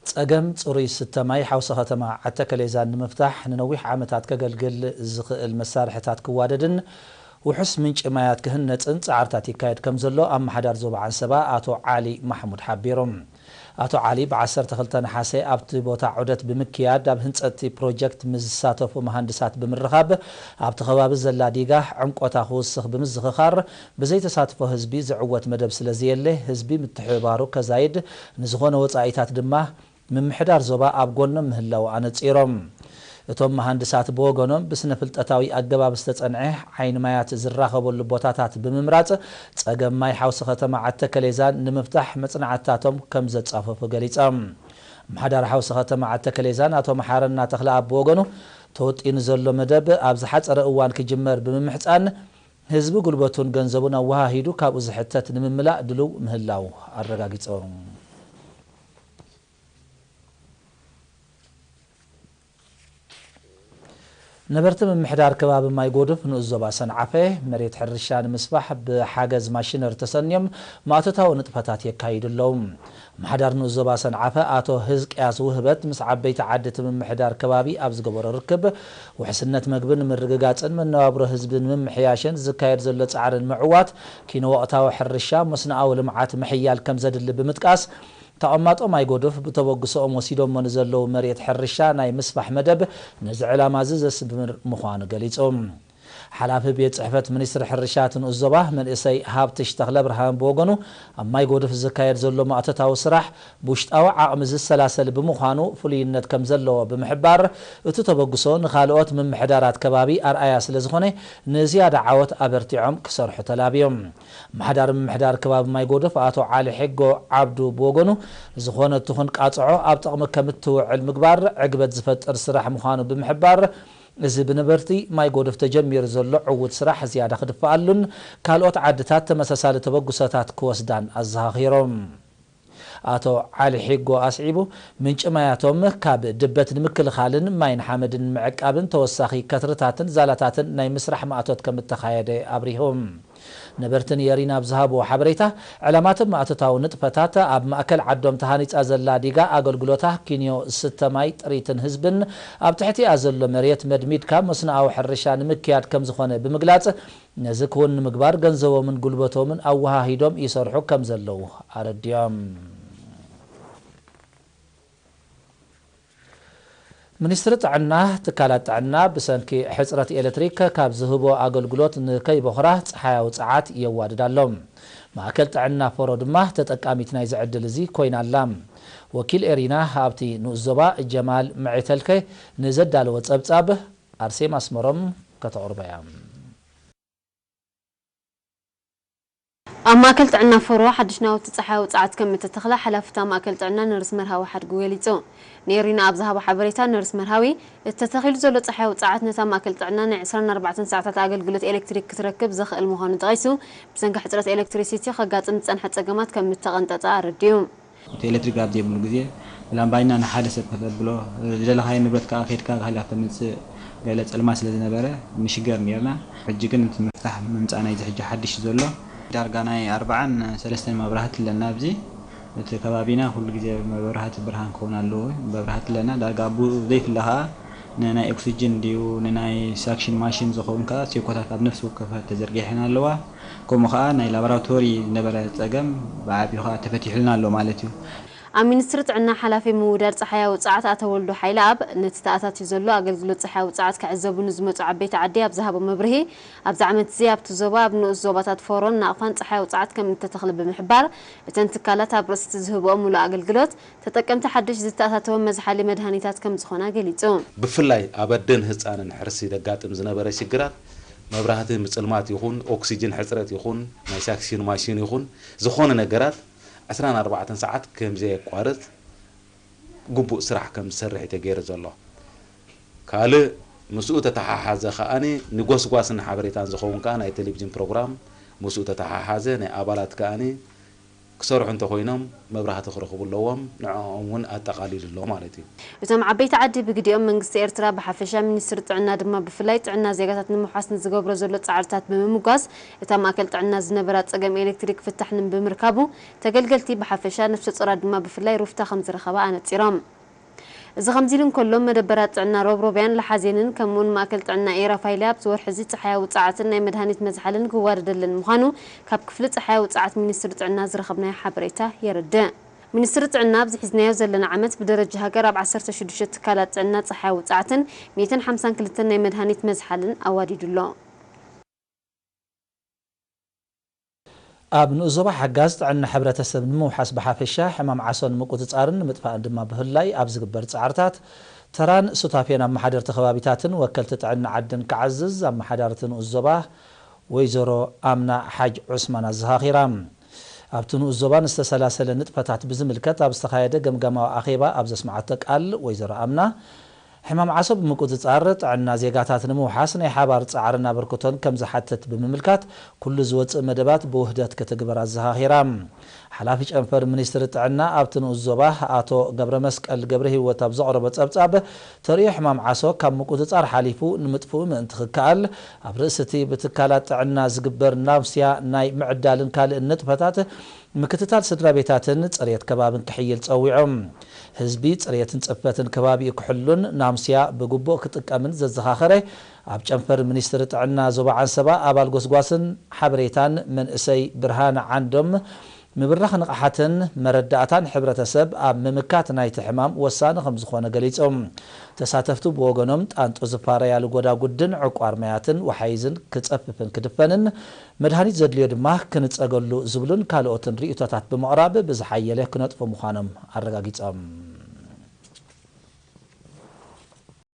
ጸገም ጽሩይ ስተ ማይ ሓውሲ ከተማ ዓተከሌዛን ንምፍታሕ ንነዊሕ ዓመታት ከገልግል ዝኽእል መሳርሕታት ክዋደድን ውሑስ ምንጪ ማያት ክህነጽን ጻዕርታት ይካየድ ከም ዘሎ ኣመሓዳር ዞባ ዓንሰባ ኣቶ ዓሊ ማሕሙድ ሓቢሮም። ኣቶ ዓሊ ብዓሰርተ ክልተ ነሓሰ ኣብቲ ቦታ ዑደት ብምክያድ ኣብ ህንጸት ፕሮጀክት ምስ ዝሳተፉ መሃንድሳት ብምርኻብ ኣብቲ ከባቢ ዘላ ዲጋ ዕምቆታ ክውስኽ ብምዝኽኻር ብዘይተሳትፎ ህዝቢ ዝዕወት መደብ ስለ ዘየለ ህዝቢ ምትሕብባሩ ከዛይድ ንዝኾነ ወጻኢታት ድማ ምምሕዳር ዞባ ኣብ ጎኖም ምህላው ኣነጺሮም። እቶም መሃንድሳት ብወገኖም ብስነ ፍልጠታዊ ኣገባብ ዝተጸንዐ ዓይኒ ማያት ዝራኸበሉ ቦታታት ብምምራጽ ጸገም ማይ ሓውሲ ከተማ ዓተከሌዛን ንምፍታሕ መጽናዕትታቶም ከም ዘጻፈፉ ገሊጾም። ኣመሓዳሪ ሓውሲ ከተማ ዓተከሌዛን ኣቶ መሓረና ተኽለኣብ ብወገኑ ተወጢኑ ዘሎ መደብ ኣብ ዝሓጸረ እዋን ክጅመር ብምምሕጻን ህዝቢ ጉልበቱን ገንዘቡን ኣወሃሂዱ ካብኡ ዝሕተት ንምምላእ ድሉው ምህላው ኣረጋጊጾም። ነበርቲ ምምሕዳር ከባቢ ማይ ጎድፍ ንኡስ ዞባ ሰንዓፈ መሬት ሕርሻ ንምስፋሕ ብሓገዝ ማሽነር ተሰንዮም ማእቶታዊ ንጥፈታት የካይዱ ኣለዉ። ኣመሓዳር ንኡስ ዞባ ሰንዓፈ ኣቶ ህዝቅያስ ውህበት ምስ ዓበይቲ ዓዲ እቲ ምምሕዳር ከባቢ ኣብ ዝገበሮ ርክብ ውሕስነት መግቢ ንምርግጋፅን መነባብሮ ህዝቢ ንምምሕያሽን ዝካየድ ዘሎ ፃዕርን ምዕዋት ኪነ ወቕታዊ ሕርሻ መስኖኣዊ ልምዓት ምሕያል ከም ዘድሊ ብምጥቃስ ተቐማጦ ማይ ጎድፍ ብተበግሶኦም ወሲዶሞ ንዘለዉ መሬት ሕርሻ ናይ ምስፋሕ መደብ ነዚ ዕላማ እዚ ዘስምር ምዃኑ ገሊጹ። ሓላፊ ቤት ጽሕፈት ሚኒስትሪ ሕርሻ እቲ ንኡስ ዞባ መንእሰይ ሃብትሽ ተኽለ ብርሃን ብወገኑ ኣብ ማይ ጎድፍ ዝካየድ ዘሎ ማእቶታዊ ስራሕ ብውሽጣዊ ዓቕሚ ዝሰላሰል ብምዃኑ ፍሉይነት ከም ዘለዎ ብምሕባር እቲ ተበግሶ ንኻልኦት ምምሕዳራት ከባቢ ኣርኣያ ስለ ዝኾነ ንዝያዳ ዓወት ኣበርቲዖም ክሰርሑ ተላብዮም። ኣመሓዳሪ ምምሕዳር ከባቢ ማይ ጎደፍ ኣቶ ዓሊ ሒጎ ዓብዱ ብወገኑ ዝኾነ ትኹን ቃፅዖ ኣብ ጥቕሚ ከም እትውዕል ምግባር ዕግበት ዝፈጥር ስራሕ ምዃኑ ብምሕባር እዚ ብነበርቲ ማይ ጎደፍ ተጀሚሩ ዘሎ ዕዉት ስራሕ ዝያዳ ክድፈኣሉን ካልኦት ዓድታት ተመሳሳሊ ተበግሶታት ክወስዳን ኣዘኻኺሮም። ኣቶ ዓሊ ሒጎ ኣስዒቡ ምንጪ ማያቶም ካብ ድበት ንምክልኻልን ማይ ንሓመድን ንምዕቃብን ተወሳኺ ከትርታትን ዛላታትን ናይ ምስራሕ ማእቶት ከም እተኻየደ ኣብሪሁ። ነበርቲ ንየሪና ኣብ ዝሃብዎ ሓበሬታ ዕላማትን ማእቶታዊ ንጥፈታት ኣብ ማእከል ዓዶም ተሃኒፃ ዘላ ዲጋ ኣገልግሎታ ኪንዮ ስተ ማይ ጥሪትን ህዝብን ኣብ ትሕቲኣ ዘሎ መሬት መድሚድካ መስኖኣዊ ሕርሻ ንምክያድ ከም ዝኾነ ብምግላፅ ነዚ ክውን ንምግባር ገንዘቦምን ጉልበቶምን ኣወሃሂዶም ይሰርሑ ከም ዘለዉ ኣረዲኦም። ሚኒስትሪ ጥዕና ትካላት ጥዕና ብሰንኪ ሕፅረት ኤሌክትሪክ ካብ ዝህቦ ኣገልግሎት ንከይበኹራ ፀሓያዊ ፀዓት የዋድድ ኣሎ። ማእከል ጥዕና ፈሮ ድማ ተጠቃሚት ናይዚ ዕድል እዚ ኮይና ኣላ። ወኪል ኤሪና ኣብቲ ንኡስ ዞባ ጀማል መዒተልከ ንዘዳለወ ፀብፃብ ኣርሴማ ኣስመሮም ከተቕርቦ እያ። ኣብ ማእከል ጥዕና ፈሮ ሓድሽ ናውቲ ጸሓያዊ ጸዓት ከም እተተኽለ ሓላፊ እታ ማእከል ጥዕና ነርስ መርሃዊ ሓድጉ ገሊጹ። ንኤሪና ኣብ ዝሃቦ ሓበሬታ ነርስ መርሃዊ፣ እቲ ተተኺሉ ዘሎ ጸሓያዊ ጸዓት ነታ ማእከል ጥዕና ናይ ዕስራን ኣርባዕተን ሰዓታት ኣገልግሎት ኤሌክትሪክ ክትረክብ ዘኽእል ምዃኑ ጠቒሱ፣ ብሰንኪ ሕጽረት ኤሌክትሪሲቲ ከጋጥም ዝጸንሐ ጸገማት ከም እተቐንጠጠ ኣረዲኡ። እቲ ኤሌክትሪክ ኣብ ዘይብሉ ግዜ ብላምባይና ንሓደ ሰብ ከተብሎ፣ ዝደለኻዮ ንብረት ከኣ ከይድካ ሃልያ ተምጽእ ገለ ጸልማት ስለ ዝነበረ ንሽገር ኔርና። ሕጂ ግን እቲ ምፍታሕ ምምጻእ ናይዚ ሕጂ ሓድሽ ዘሎ ዳርጋ ናይ ኣርባዓን ሰለስተን መብራህቲ ኣለና ኣብዚ። እቲ ከባቢና ኩሉ ግዜ መብራህቲ ብርሃን ክኸውን ኣለዎ። መብራህቲ ኣለና። ዳርጋ ኣብኡ ዘይፍለ ከኣ ንናይ ኦክሲጅን ድዩ፣ ንናይ ሳክሽን ማሽን ዝኸውን ከኣ ሴኮታት ኣብ ነፍሲ ወከፍ ተዘርጊሐን ኣለዋ። ከምኡ ከኣ ናይ ላቦራቶሪ ዝነበረ ጸገም ብዓቢኡ ከኣ ተፈቲሑልና ኣሎ ማለት እዩ። ኣብ ሚኒስትሪ ጥዕና ሓላፊ ምውዳድ ጸሓያዊ ጸዓት ኣቶ ወልዱ ሓይለኣብ፣ ነቲ ተኣታትዩ ዘሎ ኣገልግሎት ጸሓያዊ ጸዓት ክዕዘቡ ንዝመጹ ዓበይቲ ዓዲ ኣብ ዝሃቦ መብርሂ፣ ኣብዚ ዓመት እዚ ኣብቲ ዞባ ኣብ ንኡስ ዞባታት ፎሮን ናቕፋን ጸሓያዊ ጸዓት ከም እተተኽለ ብምሕባር፣ እተን ትካላት ኣብ ርእሲ እቲ ዝህብኦ ምሉእ ኣገልግሎት፣ ተጠቀምቲ ሓድሽ ዝተኣታተወ መዝሓሊ መድሃኒታት ከም ዝኾና ገሊጹ። ብፍላይ ኣብ ኣደን ህጻንን ሕርሲ ዘጋጥም ዝነበረ ሽግራት፣ መብራህቲ ምጽልማት ይኹን፣ ኦክሲጅን ሕጽረት ይኹን፣ ናይ ሳክሲን ማሽን ይኹን፣ ዝኾነ ነገራት ዕስራን ኣርባዕተን ሰዓት ከም ዘየቋርጽ ግቡእ ስራሕ ከም ዝሰርሕ እዩ ተገይሩ ዘሎ። ካልእ ምስኡ ተተሓሓዘ ከኣኒ ንጎስጓስን ሓበሬታን ዝኸውን ከኣ ናይ ቴሌቪዥን ፕሮግራም ምስኡ ተተሓሓዘ ናይ ኣባላት ከኣኒ ክሰርሑ እንተኾይኖም መብራህቲ ክረኽቡ ኣለዎም። ንዕኦም እውን ኣጠቓሊሉ ኣሎ ማለት እዩ። እቶም ዓበይቲ ዓዲ ብግዲኦም መንግስቲ ኤርትራ ብሓፈሻ ሚኒስትሪ ጥዕና ድማ ብፍላይ ጥዕና ዜጋታት ንምውሓስ ንዝገብሮ ዘሎ ጻዕርታት ብምምጓስ እታ ማእከል ጥዕና ዝነበራ ጸገም ኤሌክትሪክ ፍታሕ ንምብምርካቡ ተገልገልቲ ብሓፈሻ ነፍሰ ጾራት ድማ ብፍላይ ሩፍታ ከም ዝረኸባ ኣነጺሮም። እዚ ከምዚ ኢሉ እንከሎ መደበራት ጥዕና ሮብሮብያን ለሓዜንን ከምኡውን ማእከል ጥዕና ኤራፋይለ ኣብቲ ወርሒ እዚ ጸሓያዊ ጸዓትን ናይ መድሃኒት መዝሓልን ክዋደደለን ምዃኑ ካብ ክፍሊ ጸሓያዊ ጸዓት ሚኒስትሪ ጥዕና ዝረኸብናዮ ሓበሬታ የረድእ። ሚኒስትሪ ጥዕና ኣብዚ ሒዝናዮ ዘለና ዓመት ብደረጃ ሃገር ኣብ ዓሰርተ ሽዱሽተ ትካላት ጥዕና ጸሓያዊ ጸዓትን ሚእትን ሓምሳን ክልተን ናይ መድሃኒት መዝሓልን ኣዋዲዱ ኣሎ። ኣብ ንኡስ ዞባ ሓጋዝ ጥዕና ሕብረተሰብ ንምውሓስ ብሓፈሻ ሕማም ዓሶ ንምቁጽጻርን ንምጥፋእን ድማ ብፍላይ ኣብ ዝግበር ጻዕርታት ተራን ሱታፌን ኣመሓደርቲ ከባቢታትን ወከልቲ ጥዕና ዓድን ክዓዝዝ ኣመሓዳርቲ ንኡስ ዞባ ወይዘሮ ኣምና ሓጅ ዑስማን ኣዘኻኺራ። ኣብቲ ንኡስ ዞባ ንዝተሰላሰለ ንጥፈታት ብዝምልከት ኣብ ዝተኻየደ ገምጋማዊ ኣኼባ ኣብ ዘስምዓቶ ቃል ወይዘሮ ኣምና ሕማም ዓሶ ብምቁጽጻር ጥዕና ዜጋታት ንምውሓስ ናይ ሓባር ጻዕርን ኣበርክቶን ከም ዝሓትት ብምምልካት ኩሉ ዝወጽእ መደባት ብውህደት ክትግበር ኣዘኻኺራ። ሓላፊ ጨንፈር ሚኒስትሪ ጥዕና ኣብቲ ንኡስ ዞባ ኣቶ ገብረ መስቀል ገብረ ህይወት ኣብ ዘቕረቦ ጸብጻብ ተርእዮ ሕማም ዓሶ ካብ ምቁጽጻር ሓሊፉ ንምጥፍኡ ምእንቲ ክከኣል ኣብ ርእሲ እቲ ብትካላት ጥዕና ዝግበር ናምስያ ናይ ምዕዳልን ካልእን ንጥፈታት ምክትታል ስድራ ቤታትን ጽሬት ከባብን ክሕይል ጸዊዖም። ህዝቢ ጽሬትን ጽፈትን ከባቢኡ ክሕሉን ናምስያ ብግቡእ ክጥቀምን ዘዘኻኸረ ኣብ ጨንፈር ሚኒስትሪ ጥዕና ዞባ ዓንሰባ ኣባል ጎስጓስን ሓበሬታን መንእሰይ ብርሃነ ዓንዶም ምብራኽ ንቕሓትን መረዳእታን ሕብረተሰብ ኣብ ምምካት ናይቲ ሕማም ወሳኒ ከም ዝኾነ ገሊጾም። ተሳተፍቱ ብወገኖም ጣንጡ ዝፋረያሉ ጎዳጉድን ዕቋር ማያትን ወሓይዝን ክጸፍፍን ክድፈንን መድሃኒት ዘድልዮ ድማ ክንጸገሉ ዝብሉን ካልኦትን ርእይቶታት ብምቕራብ ብዝሓየለ ክነጥፉ ምዃኖም ኣረጋጊጾም።